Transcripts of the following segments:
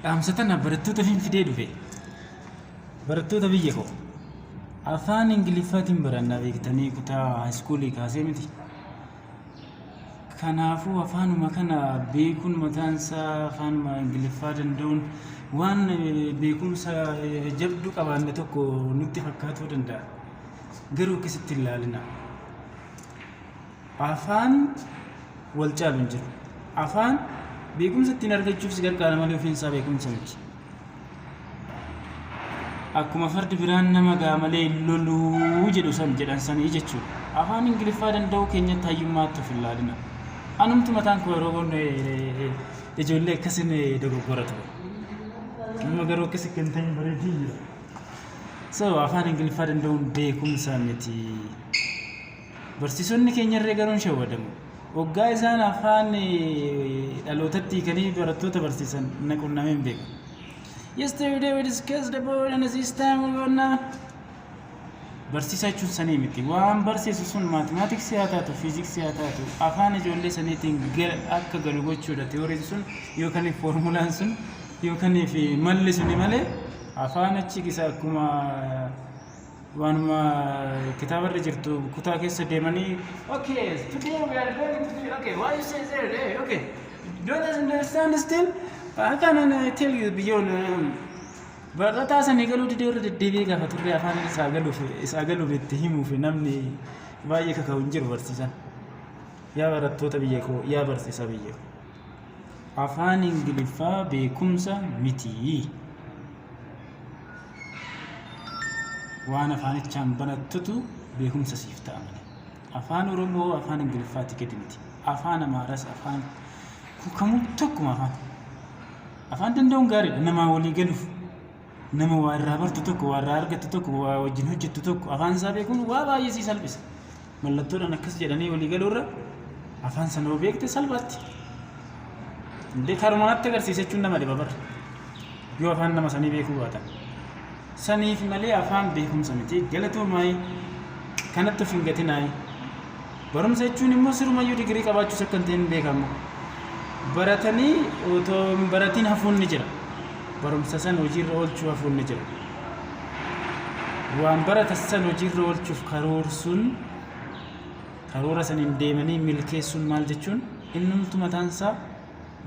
Dhaamsa tana barattoota fidee dhufe. Barattoota biyya koo. Afaan Ingiliffaatiin barannaa beektanii kutaa high schoolii kaasee miti. Kanaafuu afaanuma kana beekuun mataan isaa afaanuma Ingiliffaa danda'uun waan beekumsa jabduu qabaanne tokko nutti fakkaatuu danda'a. Garuu akkasitti hin ilaalina. Afaan wal caalu hin jiru. Afaan beekumsa ittiin argachuuf si gargaara malee ofiin isaa beekumsa miti. Akkuma fardi biraan nama ga'a malee hin loluu jedhu san jedhan sanii jechuudha. Afaan Ingiliffaa danda'uu keenyatti hayyummaatti of hin laalina. Anumtu mataan koo yeroo ijoollee akkasin dogoggora ture. Amma garuu akkasi kan ta'in bareedee jira. So afaan Ingiliffaa danda'uun beekumsa miti. Barsiisonni keenyarree garuu hin shawwadamu. Waggaa isaan afaan dhalootatti hiikanii barattoota barsiisan na qunnamee hin beeku. Yesterday we discussed about and this time we gonna. Barsiisaa jechuun sanii miti. Waan barsiisu sun maatimaatiksii haa taatu, fiiziksii haa taatu, afaan ijoollee saniitiin akka galu gochuudha. Tiyooriin sun yookaan foormulaan sun yookaan malli suni malee afaan achi keessa akkuma waanuma kitaabarra jirtu kutaa keessa deemanii, "Okay, today we are going to do, okay, why you say there? Hey, okay, don't understand still? I can tell you beyond." Barataa sanii galuu didee irra deddeebi'ee gaafa turre afaan isaa galuuf itti himuuf namni baay'ee kaka'u hin jiru barsiisan. Yaa barattoota biyya koo, yaa barsiisaa biyya koo, afaan Ingiliffaa beekumsa miti. Waan afaanichaan barattutu beekumsa siif ta'a malee. Afaan Oromoo afaan Ingiliffaatti gadi miti. Afaan Amaaraas, afaan kamuu tokkuma afaan. Afaan danda'uun gaariidha namaa walii galuuf. Nama waa irraa bartu tokko, waa irraa argattu tokko, waa wajjin hojjettu tokko afaan isaa beekuun waa baay'ee sii salphisa. Mallattoodhaan akkas jedhanii walii galuurra afaan sana yoo beekte salphaatti. Indee karuma natti agarsiisa jechuun nama dhiba bara. Yoo afaan nama sanii beekuu baatan. Saniif malee afaan beekumsa miti. Galatoomaayii, kanatti of hin gatinaayi. Barumsa jechuun immoo sirumayyuu digirii qabaachuus akka hin ta'in beekamu. Baratanii otoo hin baratiin hafuun ni jira. Barumsa san hojiirra oolchuu hafuun ni jira. Waan baratan san hojiirra oolchuuf karoorsuun, karoora saniin deemanii milkeessuun maal jechuun innumtu mataan isaa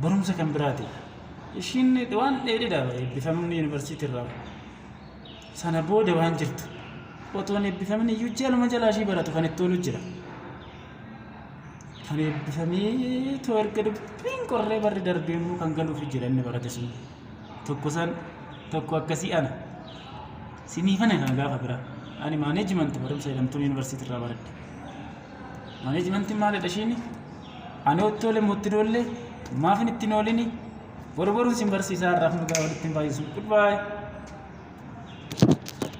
barumsa kan biraati. Ishiin waan dheedhiidha eebbifamni yuunivarsiitii irraa. Sana booda waan jirtu. Otoo hin eebbifamin iyyuu jaluma jalaa ishii baratu kan itti oolu jira. Kan eebbifamee too erga dubbiin qorree barri darbee immoo kan galuuf jira inni barate sun. Tokko san tokko akkasii ana. Siniifana kana gaafa biraa. Ani management barumsa jedhamtuun yuunivarsiitii irraa baradhe. Managementiin maalidha ishiin? Ani ottoole mootti doollee maafin ittiin oolini? Boru boruun sin barsiisaa, har'aaf nu gaa walitti hin baay'isu. Goodbye.